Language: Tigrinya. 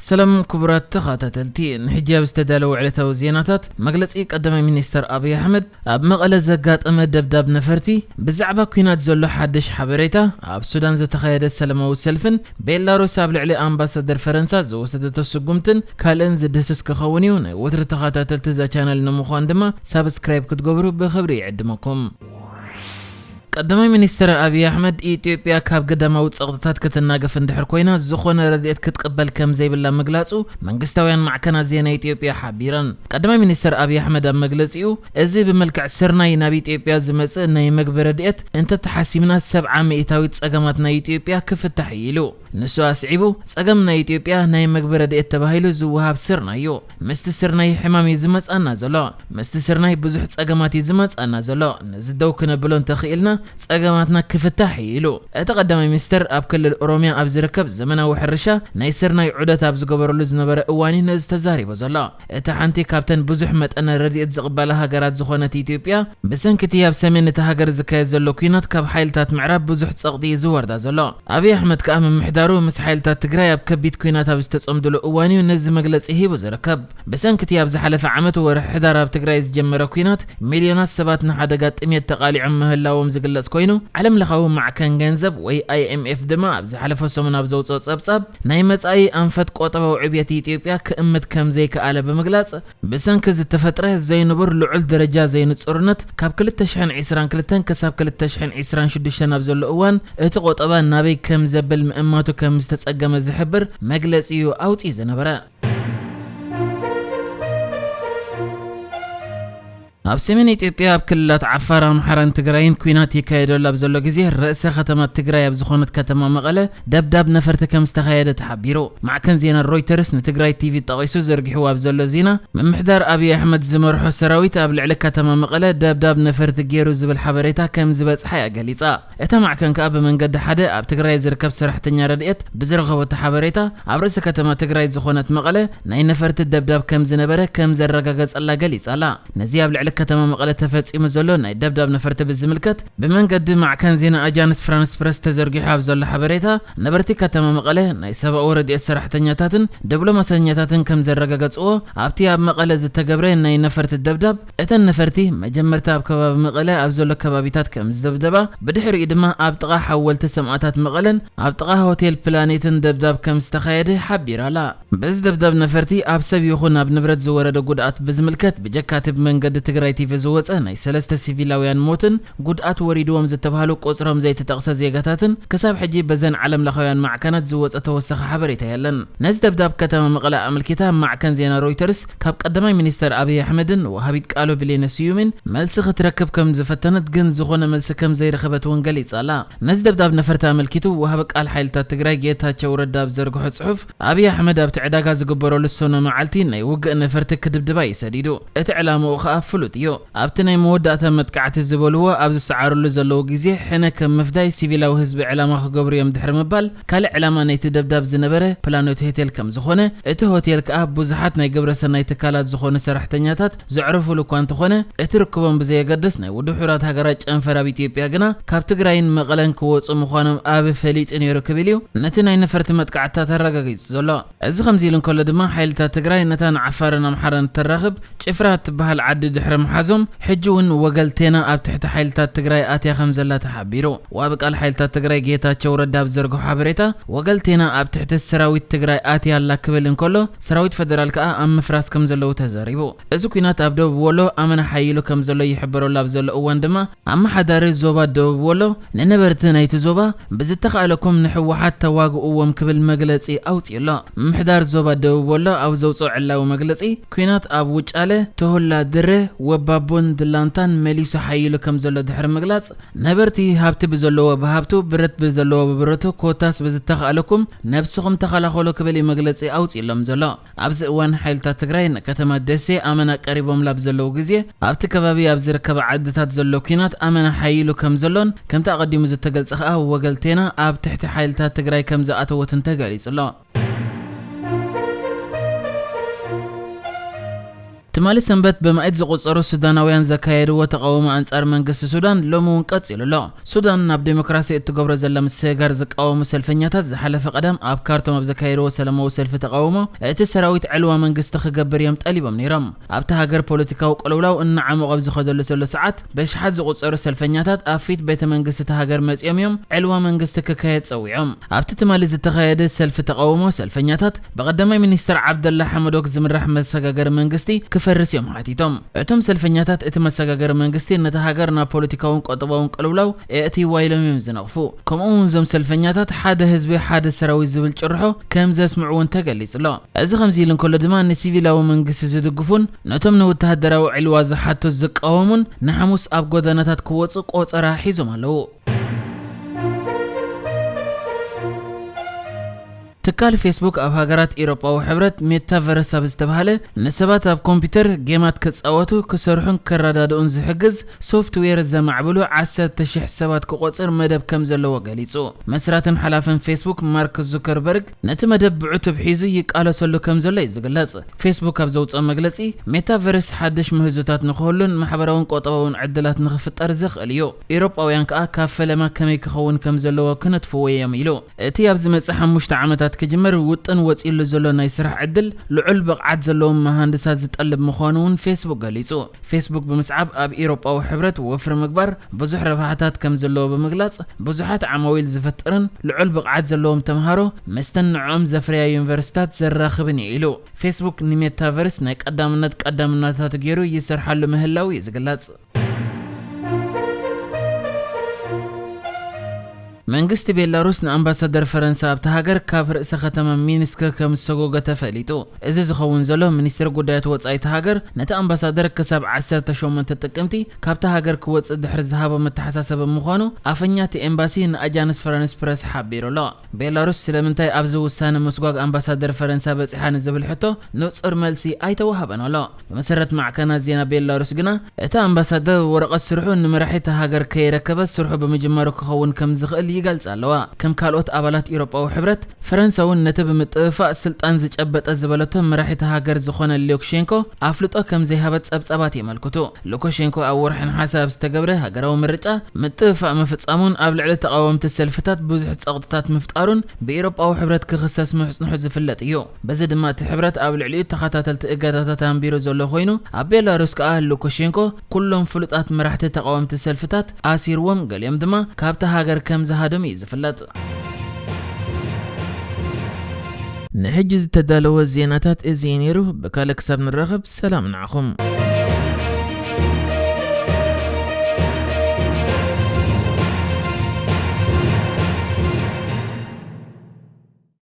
ሰላም ክቡራት ተኸታተልቲ፣ ንሕጂ ኣብ ዝተዳለወ ዕለታዊ ዜናታት፣ መግለጺ ቀዳማይ ሚኒስተር ኣብይ ኣሕመድ፣ ኣብ መቐለ ዘጋጠመ ደብዳብ ነፈርቲ፣ ብዛዕባ ኲናት ዘሎ ሓድሽ ሓበሬታ፣ ኣብ ሱዳን ዝተኻየደ ሰላማዊ ሰልፍን ቤላሩስ ኣብ ልዕሊ ኣምባሳደር ፈረንሳ ዝወሰደቶ ስጉምትን ካልእን ዝድህስስ ክኸውን እዩ። ናይ ወትሪ ተኸታተልቲ እዛ ቻነል ንምዃን ድማ ሳብስክራይብ ክትገብሩ ብኽብሪ ይዕድመኩም። ቀዳማይ ሚኒስትር ኣብይ ኣሕመድ፣ ኢትዮጵያ ካብ ግዳማዊ ጸቕጥታት ክትናገፍ እንድሕር ኮይና፣ ዝኾነ ረድኤት ክትቅበል ከም ዘይብላ ምግላጹ መንግስታውያን ማዕከናት ዜና ኢትዮጵያ ሓቢረን። ቀዳማይ ሚኒስትር ኣብይ ኣሕመድ ኣብ መግለጺኡ፣ እዚ ብመልክዕ ስርናይ ናብ ኢትዮጵያ ዝመጽእ ናይ መግቢ ረድኤት እንተተሓሲብና፣ ሰብዓ ሚእታዊት ጸገማት ናይ ኢትዮጵያ ክፍታሕ እዩ ኢሉ። ንሱ ኣስዒቡ፣ ጸገም ናይ ኢትዮጵያ ናይ መግቢ ረድኤት ተባሂሉ ዝወሃብ ስርናይ እዩ። ምስቲ ስርናይ ሕማም እዩ ዝመጽኣና ዘሎ። ምስቲ ስርናይ ብዙሕ ጸገማት እዩ ዝመጽኣና ዘሎ። ነዚ ደው ክነብሎ እንተኽኢልና፣ ጸገማትና ክፍታሕ እዩ ኢሉ። እቲ ቀዳማይ ሚኒስትር ኣብ ክልል ኦሮሚያ ኣብ ዝርከብ ዘመናዊ ሕርሻ ናይ ስርናይ ዑደት ኣብ ዝገበረሉ ዝነበረ እዋን እዩ ነዚ ተዛሪቡ ዘሎ። እታ ሓንቲ ካብተን ብዙሕ መጠን ረድኤት ዝቕበላ ሃገራት ዝኾነት ኢትዮጵያ፣ ብሰንኪ እቲ ኣብ ሰሜን እታ ሃገር ዝካየድ ዘሎ ኲናት ካብ ሓይልታት ምዕራብ ብዙሕ ጸቕጢ እዩ ዝወርዳ ዘሎ። ኣብይ ኣሕመድ ከኣ ምምሕዳሩ ምስ ሓይልታት ትግራይ ኣብ ከቢድ ኲናት ኣብ ዝተጸምድሉ እዋን እዩ ነዚ መግለጺ ሂቡ ዝርከብ። ብሰንኪ እቲ ኣብ ዝሓለፈ ዓመት ወርሒ ሕዳር ኣብ ትግራይ ዝጀመረ ኲናት፣ ሚልዮናት ሰባት ንሓደጋ ጥሜት ተቓሊዖም ምህላዎም ዝግለጽ ኮይኑ፣ ዓለም ለኻዊ ማዕከን ገንዘብ ወይ ኣይ ኤም ኤፍ ድማ ኣብ ዝሓለፈ ሰሙን ኣብ ዘውጽኦ ጸብጻብ፣ ናይ መጻኢ ኣንፈት ቆጠባዊ ዕብየት ኢትዮጵያ ክእምት ከም ዘይከኣለ ብምግላጽ፣ ብሰንኪ ዝተፈጥረ ዘይንቡር ልዑል ደረጃ ዘይንጹርነት፣ ካብ ክልተ ሽሕን ዕስራን ክልተን ክሳብ ክልተ ሽሕን ዕስራን ሽዱሽተን ኣብ ዘሎ እዋን፣ እቲ ቆጠባ ናበይ ከም ዘብል ምእማቱ ከም ዝተጸገመ ዝሕብር መግለጺ እዩ ኣውጺኡ ዝነበረ። ኣብ ሰሜን ኢትዮጵያ ኣብ ክልላት ዓፋር፣ ኣምሓራን ትግራይን ኲናት ይካየደሉ ኣብ ዘሎ ግዜ፣ ርእሰ ከተማ ትግራይ ኣብ ዝኾነት ከተማ መቐለ ደብዳብ ነፈርቲ ከም ዝተኻየደ ተሓቢሩ። ማዕከን ዜና ሮይተርስ ንትግራይ ቲቪ ጠቒሱ ዘርጊሕዎ ኣብ ዘሎ ዜና፣ ምምሕዳር ኣብይ ኣሕመድ ዝመርሖ ሰራዊት ኣብ ልዕሊ ከተማ መቐለ ደብዳብ ነፈርቲ ገይሩ ዝብል ሓበሬታ ከም ዝበጽሓ እያ ገሊጻ። እታ ማዕከን ከኣ ብመንገዲ ሓደ ኣብ ትግራይ ዝርከብ ሰራሕተኛ ረድኤት ብዝረኸበቶ ሓበሬታ፣ ኣብ ርእሲ ከተማ ትግራይ ዝኾነት መቐለ ናይ ነፈርቲ ደብዳብ ከም ዝነበረ ከም ዘረጋገጸላ ገሊጻ ኣላ። ነዚ ኣብ ልዕሊ ከተማ መቐለ ተፈጺሙ ዘሎ ናይ ደብዳብ ነፈርቲ ብዝምልከት፣ ብመንገዲ ማዕከን ዜና ኣጃንስ ፍራንስ ፕረስ ተዘርጊሑ ኣብ ዘሎ ሓበሬታ፣ ነበርቲ ከተማ መቐለ፣ ናይ ሰብኣዊ ረድኤት ሰራሕተኛታትን ዲፕሎማሰኛታትን ከም ዘረጋገጽዎ፣ ኣብቲ ኣብ መቐለ ዝተገብረ ናይ ነፈርቲ ደብዳብ፣ እተን ነፈርቲ መጀመርታ ኣብ ከባቢ መቐለ ኣብ ዘሎ ከባቢታት ከም ዝደብደባ፣ ብድሕሪኡ ድማ ኣብ ጥቓ ሓወልቲ ሰማእታት መቐለን ኣብ ጥቓ ሆቴል ፕላኔትን ደብዳብ ከም ዝተኻየደ ሓቢራ ኣላ። በዚ ደብዳብ ነፈርቲ ኣብ ሰብ ይኹን ኣብ ንብረት ዝወረደ ጉድኣት ብዝምልከት፣ ብጀካ እቲ ብመንገዲ ትግራይ ቲቪ ዝወጸ ናይ ሰለስተ ሲቪላውያን ሞትን ጉድኣት ወሪድዎም ዝተባህሉ ቁጽሮም ዘይተጠቕሰ ዜጋታትን፣ ክሳብ ሕጂ በዘን ዓለም ለኻውያን ማዕከናት ዝወጸ ተወሳኺ ሓበሬታ የለን። ነዚ ደብዳብ ከተማ መቐለ ኣመልኪታ ማዕከን ዜና ሮይተርስ ካብ ቀዳማይ ሚኒስተር ኣብይ ኣሕመድን ወሃቢት ቃሉ ብሌነ ስዩምን መልሲ ክትረክብ ከም ዝፈተነት፣ ግን ዝኾነ መልሲ ከም ዘይረኸበት እውን ገሊጻ ኣላ። ነዚ ደብዳብ ነፈርቲ ኣመልኪቱ ወሃቢ ቃል ሓይልታት ትግራይ ጌታቸው ረዳ ኣብ ዘርግሖ ጽሑፍ፣ ኣብይ ኣሕመድ ኣብቲ ዕዳጋ ዝግበረሉ ሰኖ መዓልቲ ናይ ውግእ ነፈርቲ ክድብድባ እዩ ሰዲዱ። እቲ ዕላምኡ ከኣ ፍሉጥ እዩ። ኣብቲ ናይ መወዳእታ መጥቃዕቲ ዝበልዎ ኣብ ዝሰዓርሉ ዘለዉ ግዜ ሕነ ከም ምፍዳይ ሲቪላዊ ህዝቢ ዕላማ ክገብሩ እዮም ድሕሪ ምባል፣ ካልእ ዕላማ ናይቲ ደብዳብ ዝነበረ ፕላኔት ሆቴል ከም ዝኾነ፣ እቲ ሆቴል ከኣ ብዙሓት ናይ ግብረ ሰናይ ትካላት ዝኾኑ ሰራሕተኛታት ዘዕርፉሉ እኳ እንተኾነ፣ እቲ ርክቦም ብዘየገድስ ናይ ውድብ ሕቡራት ሃገራት ጨንፈር ኣብ ኢትዮጵያ ግና ካብ ትግራይን መቐለን ክወጹ ምዃኖም ኣብ ፈሊጡ ነይሩ ክብል እዩ ነቲ ናይ ነፈርቲ መጥቃዕትታት ኣረጋጊጹ ዘሎ። እዚ ከምዚ ኢሉ እንከሎ ድማ፣ ሓይልታት ትግራይ ነታ ንዓፋርን ኣምሓራን እተራኽብ ጭፍራ እትበሃል ዓዲ ድሕሪ ምሓዞም፣ ሕጂ እውን ወገልቴና ኣብ ትሕቲ ሓይልታት ትግራይ ኣትያ ከም ዘላ ተሓቢሩ። ወሃቢ ቃል ሓይልታት ትግራይ ጌታቸው ረዳ ኣብ ዘርግሖ ሓበሬታ፣ ወገልቴና ኣብ ትሕቲ ሰራዊት ትግራይ ኣትያ ኣላ ክብል እንከሎ፣ ሰራዊት ፈደራል ከኣ ኣብ ምፍራስ ከም ዘለዉ ተዛሪቡ። እዚ ኲናት ኣብ ደቡብ ወሎ ኣመና ሓይሉ ከም ዘሎ ይሕበረሉ ኣብ ዘሎ እዋን ድማ፣ ኣመሓዳሪ ዞባ ደቡብ ወሎ ንነበርቲ ናይቲ ዞባ ብዝተኻእለኩም ንህወሓት ተዋግእዎም ክብል መግለጺ ኣውጺኡ ኣሎ። ምምሕዳር ዞባ ደቡብ ወሎ ኣብ ዘውጽኦ ዕላዊ መግለጺ፣ ኲናት ኣብ ውጫለ፣ ተሁላ ድረ፣ ወባቦን ድላንታን መሊሱ ሓይሉ ከም ዘሎ ድሕሪ ምግላጽ፣ ነበርቲ ሃብቲ ብዘለዎ ብሃብቱ፣ ብረት ብዘለዎ ብብረቱ፣ ኮታስ ብዝተኻእለኩም ነብስኹም ተኸላኸሉ ክብል እዩ መግለጺ ኣውጺእሎም ዘሎ። ኣብዚ እዋን ሓይልታት ትግራይ ንከተማ ደሴ ኣመና ቀሪቦምላ ኣብ ዘለዉ ግዜ፣ ኣብቲ ከባቢ ኣብ ዝርከባ ዓድታት ዘሎ ኲናት ኣመና ሓይሉ ከም ዘሎን፣ ከምቲ ኣቐዲሙ ዝተገልጸ ከኣ ወገልቴና ኣብ ትሕቲ ሓይልታት ትግራይ ከም ዝኣተወትን ተገሊጹ ኣሎ። ትማሊ ሰንበት ብማእት ዝቑጸሩ ሱዳናውያን ዘካየድዎ ተቓውሞ ኣንጻር መንግስቲ ሱዳን ሎሚ እውን ቀጺሉ ኣሎ። ሱዳን ናብ ዴሞክራሲ እትገብሮ ዘላ ምስግጋር ዝቃወሙ ሰልፈኛታት ዝሓለፈ ቀዳም ኣብ ካርቱም ኣብ ዘካየድዎ ሰላማዊ ሰልፊ ተቓውሞ፣ እቲ ሰራዊት ዕልዋ መንግስቲ ክገብር እዮም ጠሊቦም ነይሮም። ኣብቲ ሃገር ፖለቲካዊ ቅልውላው እናዓሞቐ ኣብ ዝኸደሉ ዘሎ ሰዓት፣ በሽሓት ዝቑጸሩ ሰልፈኛታት ኣብ ፊት ቤተ መንግስቲ እታ ሃገር መጺኦም እዮም ዕልዋ መንግስቲ ክካየድ ጸዊዖም። ኣብቲ ትማሊ ዝተኻየደ ሰልፊ ተቓውሞ፣ ሰልፈኛታት ብቐዳማይ ሚኒስትር ዓብደላ ሓመዶክ ዝምራሕ መሰጋገሪ መንግስቲ ክፈርስ እዮም ሓቲቶም። እቶም ሰልፈኛታት፣ እቲ መሰጋገሪ መንግስቲ ነታ ሃገር ናብ ፖለቲካውን ቁጠባውን ቅልውላው የእትይዋ ኢሎም እዮም ዝነቕፉ። ከምኡ እውን እዞም ሰልፈኛታት፣ ሓደ ህዝቢ ሓደ ሰራዊት ዝብል ጭርሖ ከም ዘስምዑ እውን ተገሊጹ ኣሎ። እዚ ከምዚ ኢሉ እንከሎ ድማ፣ ንሲቪላዊ መንግስቲ ዝድግፉን ነቶም ንወተሃደራዊ ዕልዋ ዝሓቱ ዝቃወሙን ንሓሙስ ኣብ ጎደናታት ክወጹ ቆጸራ ሒዞም ኣለዉ። ትካል ፌስቡክ ኣብ ሃገራት ኤውሮጳዊ ሕብረት ሜታቨርስ ኣብ ዝተባህለ፣ ንሰባት ኣብ ኮምፒውተር ጌማት ክጻወቱ፣ ክሰርሑን ከረዳድኡን ዝሕግዝ ሶፍትዌር ዘማዕብሉ ዓሰርተ ሽሕ ሰባት ክቆጽር መደብ ከም ዘለዎ ገሊጹ። መስራትን ሓላፍን ፌስቡክ ማርክ ዙከርበርግ፣ ነቲ መደብ ብዕቱብ ሒዙ ይቃለሰሉ ከም ዘሎ እዩ ዝግለጽ። ፌስቡክ ኣብ ዘውጽኦ መግለጺ፣ ሜታቨርስ ሓድሽ ምህዞታት ንክህሉን ማሕበራውን ቁጠባውን ዕድላት ንክፍጠር ዘኽእል እዩ። ኤውሮጳውያን ከኣ ካብ ፈለማ ከመይ ክኸውን ከም ዘለዎ ክነጥፍዎ እዮም ኢሉ። እቲ ኣብ ዝመጽእ ሓሙሽተ ዓመታት ክጅመር ውጥን ወጺሉ ዘሎ ናይ ስራሕ ዕድል፣ ልዑል ብቕዓት ዘለዎም መሃንድሳት ዝጠልብ ምዃኑ እውን ፌስቡክ ገሊጹ። ፌስቡክ ብምስዓብ ኣብ ኤውሮጳዊ ሕብረት ወፍሪ ምግባር ብዙሕ ረብሓታት ከም ዘለዎ ብምግላጽ፣ ብዙሓት ዓማዊል ዝፈጥርን ልዑል ብቕዓት ዘለዎም ተምሃሮ ምስተን ንዕኦም ዘፍርያ ዩኒቨርሲታት ዘራኽብን እዩ ኢሉ። ፌስቡክ ንሜታቨርስ ናይ ቀዳምነት ቀዳምነታቱ ገይሩ ይሰርሓሉ ምህላው እዩ ዝግለጽ። መንግስቲ ቤላሩስ ንኣምባሳደር ፈረንሳ ኣብታ ሃገር ካብ ርእሰ ከተማ ሚንስክ ከም ዝሰጎገ ተፈሊጡ። እዚ ዝኸውን ዘሎ፣ ሚኒስትሪ ጉዳያት ወጻኢ እታ ሃገር ነቲ ኣምባሳደር ክሳብ ዓሰርተ ሸሞንተ ጥቅምቲ ካብታ ሃገር ክወጽእ ድሕሪ ዝሃቦ መተሓሳሰቢ ምዃኑ ኣፈኛ እቲ ኤምባሲ ንኣጃንስ ፍራንስ ፕረስ ሓቢሩ ኣሎ። ቤላሩስ ስለምንታይ ኣብዚ ውሳነ ምስጓግ ኣምባሳደር ፈረንሳ በጺሓ ንዝብል ሕቶ ንጹር መልሲ ኣይተዋህበን ኣሎ። ብመሰረት ማዕከናት ዜና ቤላሩስ ግና፣ እቲ ኣምባሳደር ወረቐት ስርሑ ንመራሒ እታ ሃገር ከየረከበ ስርሑ ብምጅማሩ ክኸውን ከም ዝኽእል ይገልጻ ኣለዋ። ከም ካልኦት ኣባላት ኤውሮጳዊ ሕብረት፣ ፈረንሳ እውን ነቲ ብምጥፍፋእ ስልጣን ዝጨበጠ ዝበለቶ መራሒ እታ ሃገር ዝኾነ ሉካሼንኮ ኣፍልጦ ከም ዘይሃበት ጸብጻባት የመልክቱ። ሉካሼንኮ ኣብ ወርሒ ነሓሰ ኣብ ዝተገብረ ሃገራዊ ምርጫ ምጥፍፋእ ምፍጻሙን ኣብ ልዕሊ ተቓወምቲ ሰልፍታት ብዙሕ ጸቕጥታት ምፍጣሩን ብኤውሮጳዊ ሕብረት ክኽሰስ ምሕጽንሑ ዝፍለጥ እዩ። በዚ ድማ እቲ ሕብረት ኣብ ልዕሊኡ ተኸታተልቲ እገዳታት ኣንቢሩ ዘሎ ኮይኑ፣ ኣብ ቤላሩስ ከኣ ሉካሼንኮ ኩሎም ፍሉጣት መራሕቲ ተቓወምቲ ሰልፍታት ኣሲርዎም፣ ገሊኦም ድማ ካብታ ሃገር ከም ዝሃደሙ እዩ ዝፍለጥ። ንሕጂ ዝተዳለወ ዜናታት እዚ እዩ ነይሩ። ብካልእ ክሳብ ንራኸብ፣ ሰላም ንዓኹም።